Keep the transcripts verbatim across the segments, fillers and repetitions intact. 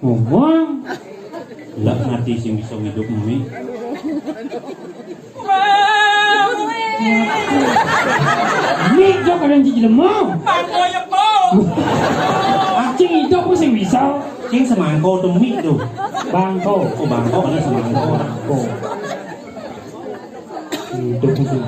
Ngomong. Lah, ngerti sing bisa ngidup mie. Mie, jok ada yang cici lemah. Bangko ya, Po. Cing, itu apa sing bisa? Cing, semangko tuh mie tuh. Bangko. Oh, bangko ada semangko. Bangko. Itu sih.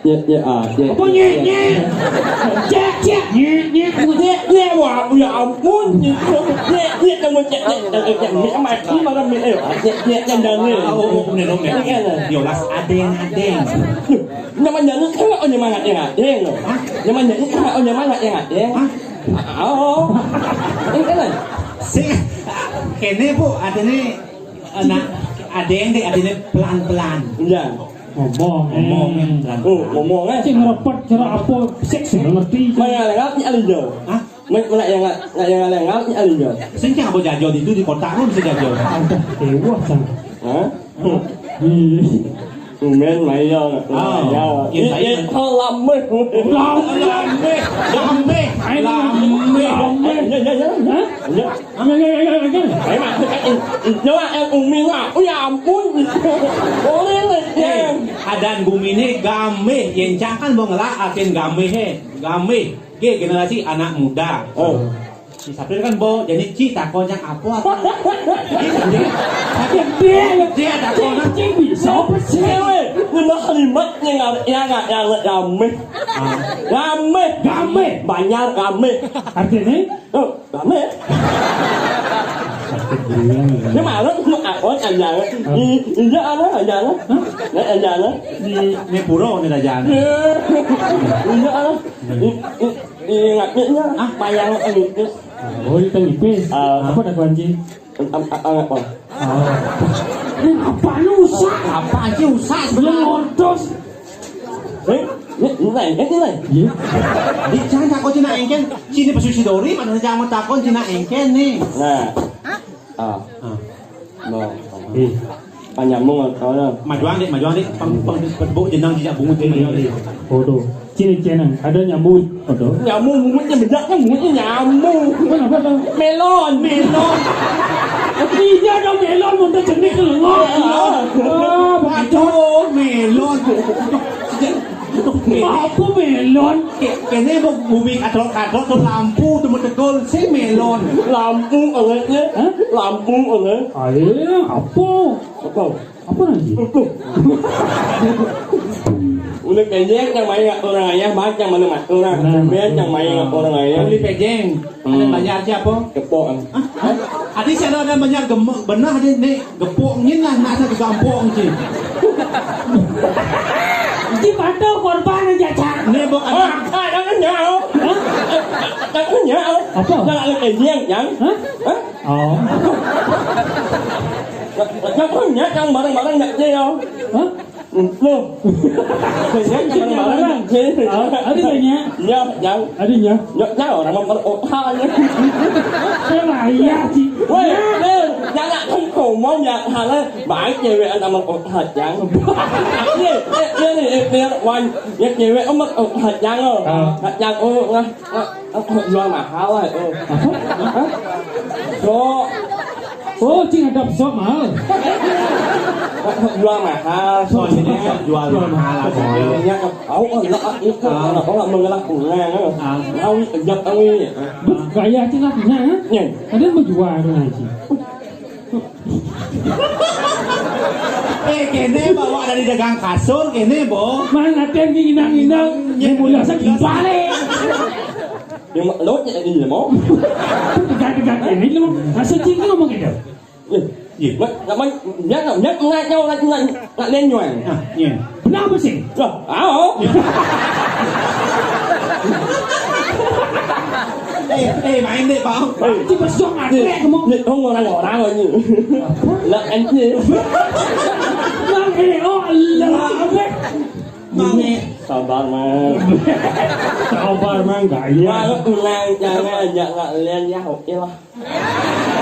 Nyek, nyek, ah, nyek. Apa nyek, nyek? Cek, cek. Nyek, nyek. Nyek, nyek, wah, ya ampun. Nyek, nyek, kamu cek, cek, cek, cek, cek. Mati malam ini. Ayo, cek, cek, cek, jangan. Ah, oh, oh, bener, bener. Ini kan, ah. Yolas, adeng, adeng. Nama jangan kan, oh, nyemangat yang adeng. Hah? Nama jangan kan, oh, nyemangat yang adeng. Hah? Oh. Ini kan, ah. Sing, kene, Bu, adene, eh, nak, adeng deh, adene pelan-pelan. Iya. Ngomong, ngomong, eh. Ngomong, eh. Sing ngerepet cara apa? Sik sing ngerti. Maya lewat ni alinjo. Hah? Maya, maya yang, maya yang lewat ni alinjo. Sing cang apa jajo itu di kota pun bisa jajo. Ada dewa, cang. Hah? Hmm. Tumben maya. Oh. Maya. Iya, iya, saya. Oh, lameh. Lameh. Lameh. Lameh. Lameh. Ya, ya, ya, ya. Hah? Ya. Ayo, ayo, ayo, ayo. Ayo, masuk, eh, eh, eh, coba, eh, Umi lah. Oh, ya ampun. Boleh, nih, eh, ya. Adan gumine gameh, yen cang kan mau ngelak akin gameh, eh. Gameh. Ge, generasi anak muda. Oh. Si Sapir kan bo, jadi ci takon yang apa, apa? Tapi dia, dia takon. Cing, cing, bisa apa sih? Ewe, guna kalimat yang nggak, ya, nggak, yang nggak gameh. Ah. Gameh. Gameh. Banyak gameh. Artinya? Oh, rame. Ini malam aku aja. Iya, ada aja. Hah? Ya, aja. Di, di pura ini aja. Iya, ada. Di, di, di ngapinya. Ah, bayang pelipis. Oh, itu pelipis. Ah. Apa dah kunci? Am-, am-, am-, apa? Oh. Ini apa lu usah? Apa aja usah sebenarnya? Belum ngordos. Eh, ini, ini, ini, ini. Iya. Di, jangan takut Cina engken. Cina pesusi dori, mana jangan takut Cina engken nih. Nah. Ah. Ah. No. Eh. Panyamung atau no. Majuang, Dik, majuang, Dik. Pang, pang, pang, jenang jejak bungut, Dik, majuang, Dik. Waduh. Cina, Cina. Ada nyamuk. Waduh. Nyamuk mulutnya bedaknya, mulutnya nyamuk. Kenapa tuh? Melon. Melon. Iya dong, melon, udah jenis lu. Melon. Ah, begitu. Aduh, melon. Apa melon? Ke-, kene bu-, bumi kadrot-kadrot tuh lampu tuh metegol si melon. Lampu angetnya. Hah? Lampu anget. Ayo, apa? Apa? Apa lagi? Udah kayaknya yang main nggak orang ayah, banyak yang mana mak orang. Nah, yang main nggak orang ayah. Beli pejeng. Ada banyak siapa? Kepok. Hah? Adi saya ada banyak gemuk, benar adi nih. Gepuk ngin lah, nak satu gampong, Ci. Ci, bantu korban aja, Cak. Ini bukan. Oh, ada kan nyau. Hah? Ada kan nyau. Apa? Nak lagi yang, yang. Hah? Hah? Oh. Nak punya yang bareng-bareng nak nyau. Hah? Loh. Yang bareng-bareng nak nyau. Ah, ada banyak. Ya, yang. Ada ya. Ya, ya, orang mau otaknya. Saya lah, iya, Ci. Woi, eh, jangan kan ngomong ya, hal baik cewek anak mau otak, yang. Iya, eh, iya nih, eh, biar wan, ya cewek amat otak, yang, oh. Ah. Yang, oh, nah, nah, oh, jual mahal lah, oh. Apa? Hah? So. Oh, Cing, ada sok mahal. Jual mahal, soalnya jual mahal, apa? Iya, oh, oh, enggak, itu, ah, kenapa nggak mengelak bunga, eh? Ah. Tahu, enggak tahu ini. Duh, gaya Cing lah punya, eh? Iya. Ada mau jual, ada lagi. Eh, kene bawa dari dagang kasur, kene, Bo. Mana latihan di inang-inang, ya, mulai sakit balik. Yang lo, ya, ini, mau? Tegak-tegak ini, lu. Masa Cing ngomong gitu? Iya. Mak, mak, mak, nyak, nyak, nyak, nyak, nyak, nyak, nyak, nyak, nyak. Ah, iya. Benar apa sih? Lah, ah, oh. Eh, eh, main deh, Bang. Eh, coba sok ada kamu. Nih, oh, orang-orang ini. Lah, ente. Lah, eh, oh, Allah, apa? Mang, eh. Sabar, Mang. Sabar, Mang, gak iya. Mang, ulang, jangan, jangan, lian ya, oke lah.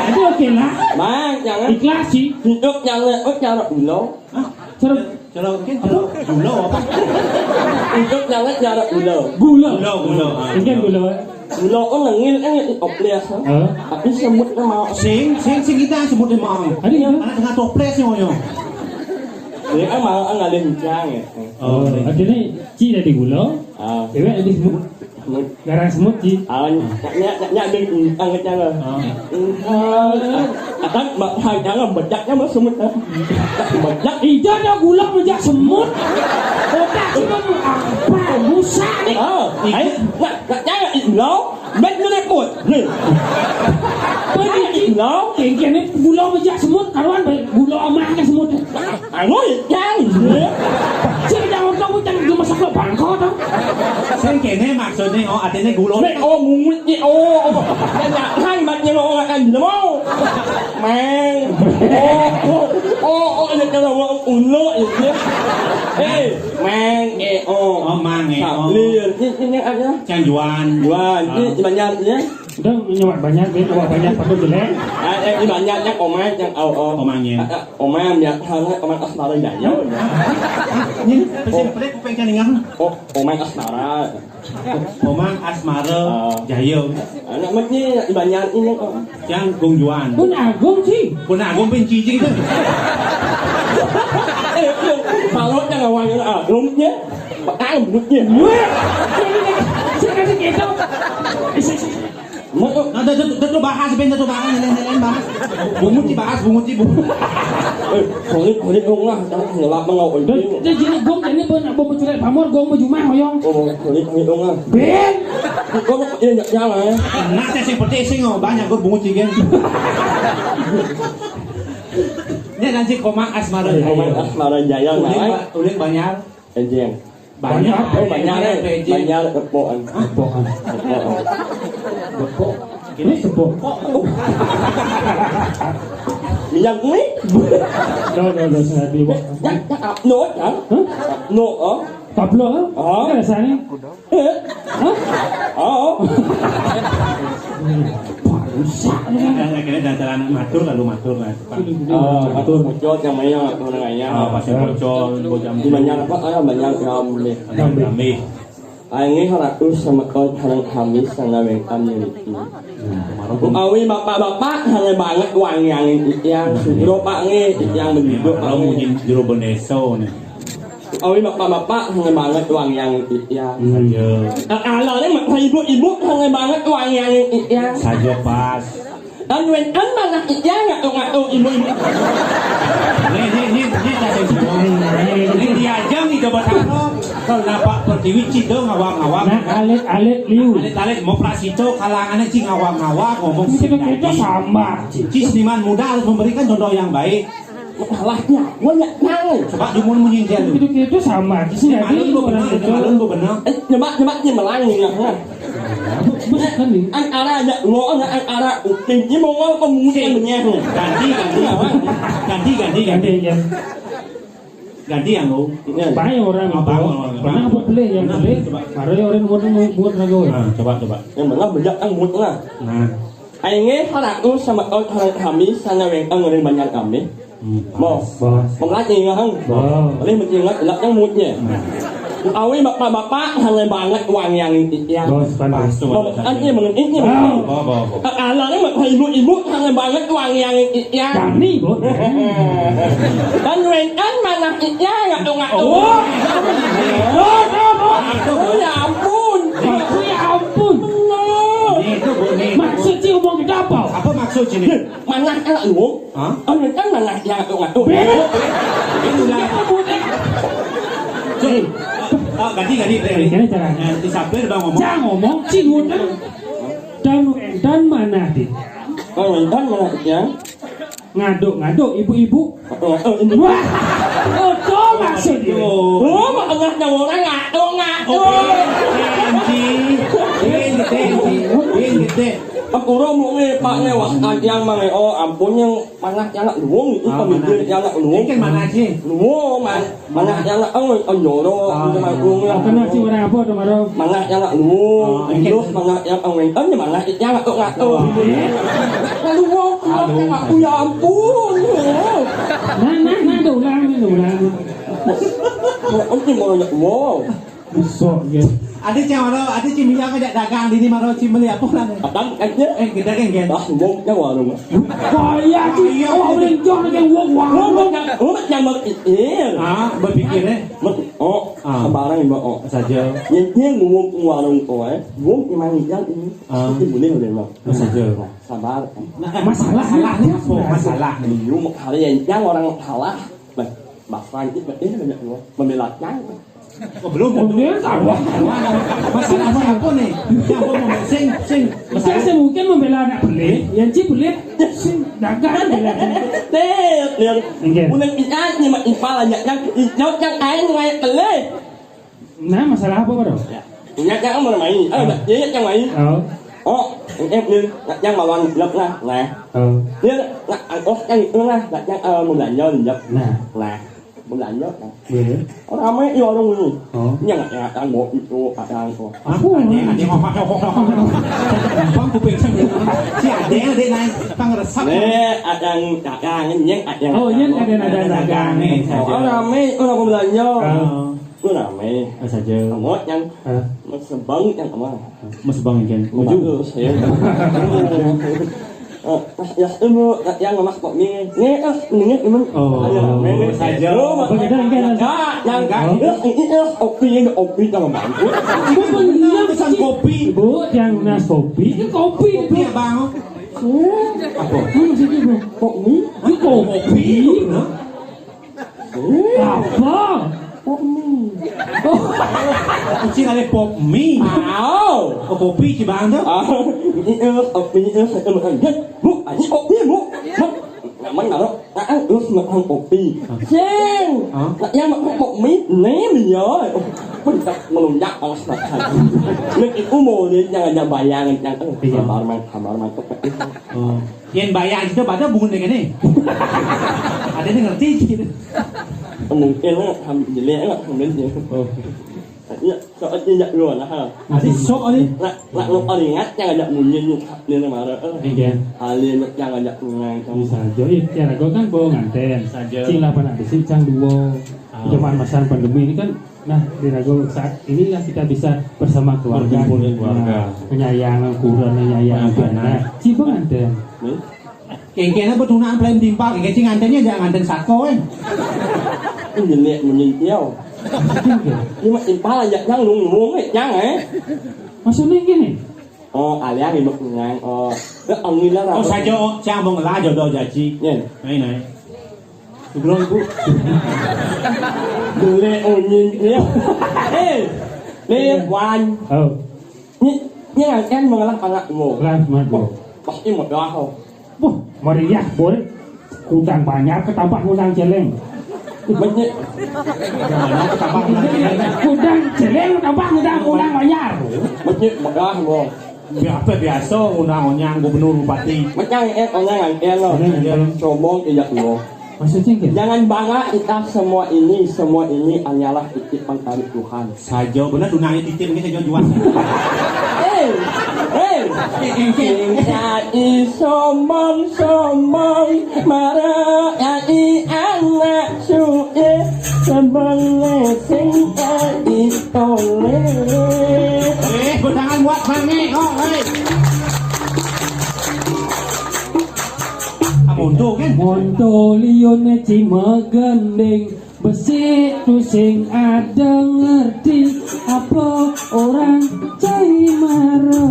Jadi oke lah. Bang, jangan. Ikhlas sih. Hidup jangan, oh, cara ulo. Hah? Cara, cara, mungkin cara ulo apa? Hidup jangan cara ulo. Gula. Gula, gula. Ah, mungkin gula. Gula. Gula ko nengil kan ya oples. Hah? Tapi semut kan mau. Sing, sing, sing kita semut mau. Ada ya? Anak tengah toples yang ngoyo. Dia kan mau kan ngalih hujan ya. Oh, akhirnya Ci dari gula. Ah. Cewek dari semut. Semut. Garang semut, Ci. Ah, nyak, nyak, nyak, nyak, nyak, nyak, nyak. Ah. Atang, mbak, hai, jangan bedaknya mau semut, ah. Bedak. Ija ada gula mejak semut. Otak cuma apa? Busa nih. Ah, ai, nak, nak jangan ilau, bet ngelepot. Nih. Jangan ilau. Kengkene gula mejak semut, karuan bae gula amah ke semut. Anu, jangan. Cek jangan kamu jangan dia masak lo bangko tuh. Sing kene maksudnya, oh, artinya gula. Nek, oh, mungut nih, oh, oh. Jangan, hai, mat nyelo orang kan, mau. Mang. Oh, oh, oh, oh, ini kalau mau ulo ya. Eh, mang, eh, oh. Oh, mang, eh, oh. Sablil. Ini, ini ada. Cang Juan. Juan. Ini banyak ya. Udah nyewa banyak, dia nyewa banyak, pada jelek. Ah, eh, ini banyaknya komat yang au, au. Komanya. Ah, ah, komat yang hanya komat asmara ya. Ini pesen pelik kuping kan dengar. Oh, komat asmara. Komang Asmara. Ah. Jaya. Anak mat ni banyak ini kok. Yang Gung Juan. Pun Agung sih. Pun Agung pun cici tu. Eh, kalau jangan awang Agung nya. Petang mulutnya. Weh. Saya kasih kita. Mau Nah, dah, dah, dah, dah, bahas, Ben, dah, dah, bahas, lain, lain, lain, bahas. Bungut sih bahas, bungut sih, bungut. Eh, kulit, kulit dong lah, jangan ngelap mau. Dah, dah, jadi gong, jadi pun, nak bawa cerai pamor, gong, baju mah, hoyong. Oh, kulit, kulit dong lah. Ben! Kok mau, iya, jangan, ya. Nah, saya sih peti sih, oh, banyak, gue bungut sih, kan. Ini nanti Komang Asmara Jaya. Komang Asmara Jaya, Uling, nah, Ba-, Uling Banjar. Ejeng. Banjar. Oh, Banjar, Banjar, eh. Ejeng. Banjar, Kepokan. Hah? Kepokan. Kepokan. Kepok. Ini sepok. Minyak kuning. No, no, no, saya di bawah. Ya, ya, ah, no, ya. Hah? No, oh. Kaplo, hah? Oh. Ini rasanya. Eh? Hah? Oh. Rusak. Nah, nah, kena dalam matur, lalu matur, nah. Oh, matur bocor yang main, yang main. Ah, pasal bocor, bocor. Di Banjar apa? Ah, Banjar Rambe. Rambe. Rambe. Angin ratus semeton harang Hamis sana wengkam miliki. Nah, kemarin Awi bapak-bapak, hanya banget wangi angin ikyang. Sugro pak nge, ikyang begitu, pak nge. Mungkin jero beneso nih. Awi bapak-bapak, hanya banget wangi angin ikyang. Hmm. Saja. Kalau ini mah ibu-ibu, hanya banget wangi angin ikyang. Saja pas. Dan wen kan mana ikyang nggak tuh, nggak tuh, ibu-ibu. Nih, nih, nih, nih, tak ada yang ngomong. Ini dia aja nih, coba tangkap. Kalau nampak pertiwi, Cito ngawang-ngawang. Nah, alit-alit liu. Alit-alit, mau plak Cito, kalangannya, Ci, ngawang-ngawang, ngomong. Itu sih kita tadi. Sama, Ci. Ci, seniman muda harus memberikan contoh yang baik. Salahnya, gua nggak tahu. Coba dimun munyi dia tuh. Itu, itu sama aja sih, jadi malun gua bener, orang itu. Malun gua bener. Eh, coba, coba dia melangi, ya. Bukan nih. An arah ada lo, an arah upin. Ini mau ngomong pemuda. Sih. Bener. Ganti, ganti. Apa? Ganti, ganti, ganti. Ganti, ya. Ganti yang lo. Iya. Banyak orang. Apa, itu. Orang, orang. Pernah apa beli yang beli? Coba. Baru orang buat, buat ragu. Nah, coba, coba. Yang benar bejak kan buat lah. Nah. Aing gé haratus sama taun harang kami sana wéngkang ngeureun banjar kami. Hmm, bos. Bos. Pemelat ingat, Kang. Bos. Boleh mencingat, gelak yang moodnya. Nah. Awi bapak-bapak, sangat banget wangi angin ikyang. Bos, panas. Bos, kan ini mengenai ini. Bos, bos, bos. Kakala ini mah ibu-ibu, sangat banget wangi angin ikyang. Kami, bos. Dan wéngkang mana ikyang, ngatung-ngatung. Oh. Bos, bos, bos. Oh, ya ampun. Bos, ya ampun. Benar. Nih, itu, Bu, nih. Maksud si omong kita apa? Apa maksud sini? Manah anak luwung. Hah? Oh, kan manah yang ngatur-ngatur. Beda. Ini udah. Cuk. Oh, ganti, ganti, ganti. Ini caranya. Eh, si Sapir udah ngomong. Jangan ngomong, cing, udah. Dan, dan mana, Dit? Oh, dan mana, ya? Ngaduk-ngaduk, ibu-ibu. Ngatur-ngatur, ini. Wah, itu maksudnya. Oh, makanya orang ngatur-ngatur. Ini, ini, ini, ini. Ampura mungkin Pak lewat yang mana? Oh, ampun yang mana yang nak luwung itu. Ah, pemimpin mana? Yang nak luwung. Ini kan mana sih? Luwung, man. Mana yang nak, oh, oh, nyoro, ah, itu mah luwung lah. Apa nasi orang apa tuh, Maro? Mana yang nak luwung, oh, ini terus mana yang, oh, ini mana yang nak tuh, nak tuh. Oh, iya. Luwung, aduh. Aku ya ampun. Nah, nah, nah, udah ulang, udah ulang. Oh, ini mau nak luwung. Besok, ya. Ada cang maro, ada cing minyak ngajak dagang di ni maro cing beli apa lah ni? Abang kan dia? Eh, kita kan kan. Dah, wong yang warung. Kaya cing, iya, awak iya. Boleh jual dengan wong warung. Wong yang, wong yang mau pikir. Ah, berpikir eh. Mek-, oh, ah. Sembarang mbak oh. Saja. Yang dia ngomong ke warung oh eh. Wong memang yang ini. Ah. Itu boleh boleh mbak. Saja. Nah, sabar. Nah, masalah, masalah ni apa? Masalah ni. Lu mau hari yang orang salah. Bah, bahkan itu eh banyak wong membelakang. Oh, belum. Kemudian salah. Masalah siapa nih? Siapa mau sing sing? Saya sih mungkin membela anak pelit, yang ci pelit, sing dagang bela. Tep, yang Enggak. Udah ikat ni mak ipal aja yang yang yang aing ngayak pelit. Nah, masalah apa baru? Ya. Ingat yang mau main. Ah, ya yang main. Oh. Oh, eh ni yang mawang blok lah. Nah. Oh. Dia nak oh yang itu lah, nak yang eh, mau belanja dia. Nah. Nah. Mau belanja kan. Iya. Orang ramai di warung ini. Oh. Ini yang yang yang mau itu ada yang kok. Aku ada ada ngomong. Bang kuping saya. Si ada ada naik tang resep. Nih, ada yang dagang, ini yang ada yang. Oh, ini ada ada dagang nih. Oh, ramai orang mau belanja. Oh. Ku rame. Ah, saja. Kamu yang Hah? Mas Sebang yang apa? Mas Bang kan. Bagus ya. Eh, ya itu yang Mas Bang ni. Ni ah, ni ni. Oh, ayo, rame ni. Saja. Oh, Mas Bang kan. Ya, yang enggak. Oh. Ini ini opi ini opi sama Bang. Itu benar pesan kopi. Bu, yang nas kopi, itu kopi itu. Kopi abang. Oh. Apa? Apa maksudnya, Bu? Kok ni? Itu kopi. Nah. Apa? Pop mie. Oh. Uci kali pop mie. Au. Oh, kopi cibang tu. Ah, ini eh, kopi eh, saya makan. Bu, ini kopi, Bu. Bu, naman naro. Naan terus makan kopi. Sing. Hah? Nak yang makan pop mie, nem ya. Pun tak melunjak awas makan. Nak itu mau dia jangan ada bayangan yang eh, iya. Sabar man, sabar man. Oh. Yang bayar itu pada bungun dengan ni. Ada ni ngerti gitu. Mungkin lah, ham jelek lah, mungkin je. Oh. Ya, soal tidak dua lah ha. Ada sok ni. Nak nak lupa ingat yang ada munyi ni ni marah. Iya. Alin yang ada pengai kamu. Bisa jadi tiada gua kan bawa nganten. Saja. Cing lah pernah besi cang dua. Ah. Zaman masa pandemi ini kan, nah, di ragu saat inilah kita bisa bersama keluarga. Berkumpul dengan keluarga. Nah, menyayang kurang, menyayang anak. Nah, si pengantin. Hmm? Kengkengnya bertunaan paling timpal, kengkeng ngantennya jangan nganten sako kan. Ini jelek menyentil. Ini mah timpal aja yang lung lung eh, yang eh. Maksudnya gini. Oh, alian ini pengang. Oh, ke angin lah. Oh, saja oh, cang mau ngelah jodoh jaji. Yen. Naik naik. Belum, Bu. Boleh onying ya. Eh, ni wan. Oh. Ni ni kan mengalah anak mu. Kelas madu. Pasti mau doa. Wah, meriah, Bor. Kudang banyak ketambah kudang celeng. Banyak. Kudang celeng tambah kudang kudang banyak. Banyak megah, Bu. Biasa biasa undang onyang gubernur bupati. Macam eh onyang angkel lo. Sombong tidak lo. Maksudnya gitu? Jangan bangga kita semua ini, semua ini hanyalah titipan dari Tuhan. Saja benar tunangnya titip ini saja jual. Eh, eh, sing jadi sombong-sombong, marah ai anak suke, sebele sing jadi tole. Eh, bedangan buat bange, oh, hei. Amonto kan? Monto lione cima gending. Besi tu sing ada ngerti apa orang cai maro.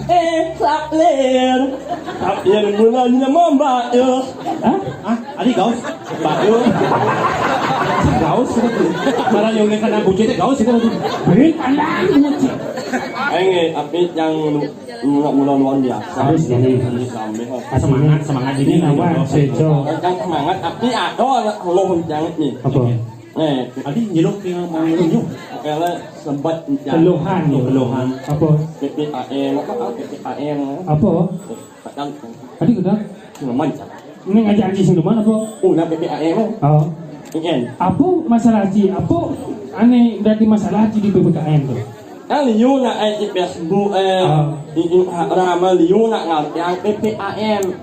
Eh, Saplir. Saplir mulanya membak ya. Hah? Hah? Adi gaus? Mbak ya. Gaus. Malah yang kena bucin gaus itu. Beri pandang bucin. Enge, tapi yang Enggak mula luar biasa. Harus ini. Ini sampai, ha. Semangat, semangat ini. Ini apa? Sejo. Kan semangat, tapi ada anak lo jangan nih. Apa? Eh, tadi nyeluk yang mau nyeluk. Kala sempat keluhan. Keluhan. Apa? P P A M, apa? P P A M. Apa? Kadang. Tadi kadang. Ngeman, Cak. Ini ngajak Haji Sulaiman apa? Oh, nak P P A M. Oh. Kan? Apa masalah Haji? Apa aneh berarti masalah Haji di P P K M tu? Kan liu nak ai di Facebook eh, ah. Di Instagram liu nak ngartiang P P A M.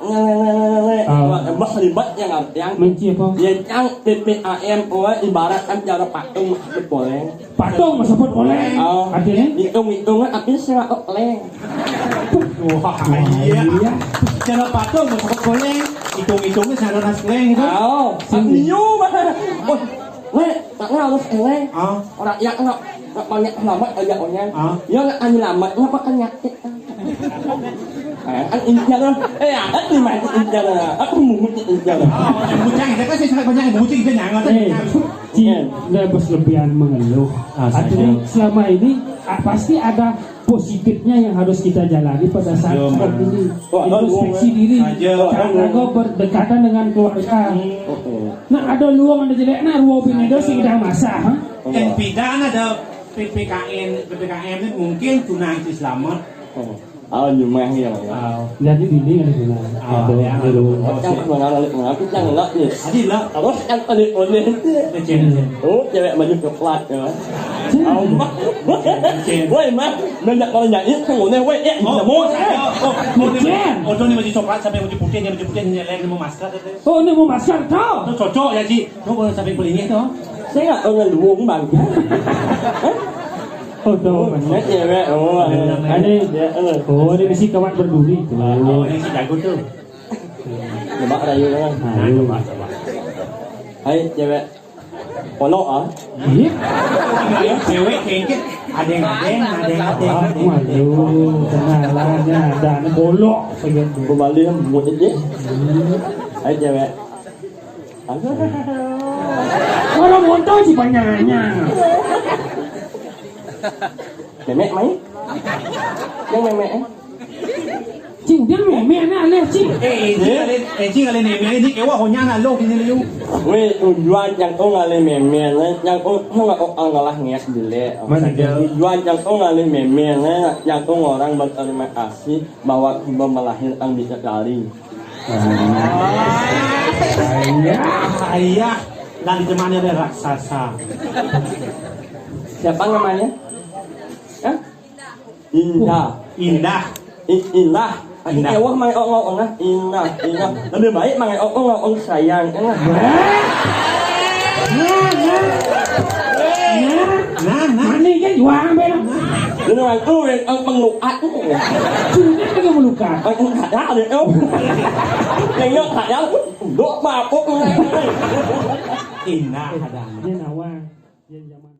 Lele, lele, lele. Ah. Wah, embah libat yang yang. Menci apa? Ya, yang P P A M, oh, ibarat kan cara patung masuk poleng. Patung masuk poleng. Oh. Artinya? Hitung-hitungan, tapi sing kok leng. Wah, iya. Iya. Cara patung masuk poleng. Hitung-hitungnya sana nas leng itu. Oh, sing iyo mah. Oh, weh, tak harus eleng. Ah. Orang ya nggak nggak banyak selamat aja onya. Ah. Ya nggak nyelamat, ngapa kan nyakit? Eh, kan intinya kan, eh, aku terima itu intinya. Aku mungut itu intinya. Oh, yang bujang, saya kan saya sangat banyak yang bujang, dia nyangat. Eh, Ci, nggak berlebihan mengeluh. Ah, artinya saja. Selama ini, ah, pasti ada positifnya yang harus kita jalani pada saat Iya, seperti Mas. Ini. Wah, ada Introspeksi luang, diri. Aja. Karena kau berdekatan dengan keluarga. Hmm. Nah, ada luang, ada jelek, nah, ruang bini ada sih kita masa, ha? Yang pidana ada P P K N, P P K M ini mungkin tunang selamat. Oh. Oh, nyemeh ya, ya. Oh. Jadi bini ada guna. Oh, ada, ya. Ada. Oh, yang mengalir mengalir yang enggak ya. Tadi lah. Terus yang paling aneh itu. Kecil. Oh, cewek baju coklat ya. Cil. Oh, Mak. Cil. Woi, Mak, banyak orang nyanyi kan ngomongnya, woi, eh, oh, mau. Oh, oh, oh, ini baju coklat sampai baju putih, ini baju putih, ini lain mau masker. Oh, ini mau masker tau. Itu cocok ya, Ci. Tuh, kalau sampai belinya tuh. Saya nggak tahu ngeluung, Bang. Oh, tuh. Oh, saya cewek. Oh, ada. Ada. Ya, eh. Oh, ini mesti kawat berduri tuh. Oh, ini si jago tuh. Coba rayu kan. Nah, coba, coba. Hai, cewek. Polo, ah. Iya. Cewek kengket. Ada yang, ada yang, ada yang, ada yang. Waduh, kenalannya ada anak bolok. Kembali yang buat aja. Hai, cewek. Orang montong sih banyaknya. Memek main? Yang memek, eh? Cing, dia memek, ini aneh, Cing. Eh, eh, Cing, eh, Cing, kali memek, ini kewa honya anak lo, ini liu. Weh, tujuan yang kau ngalih memek, eh, yang kau, kau nggak kau ngalah ngias dile. Mana dia? Tujuan yang kau ngalih memek, eh, yang kau orang berterima kasih bahwa kau melahirkan bisa kali. Ayah, ayah, dan temannya ada raksasa. Siapa namanya? Hah? Indah. Indah. I- Indah. Indah. Ewa mai ong ong nah. Indah, Indah. Lebih baik mai ong ong ong sayang. Nah, nah. Nah, nah. Mana kan juang bela. Ini orang tu yang pengelukat tu. Cuma dia melukat. Pengelukat ada tu. Tengok tak ada. Dok mabuk. Indah ada. Dia nawang. Dia zaman.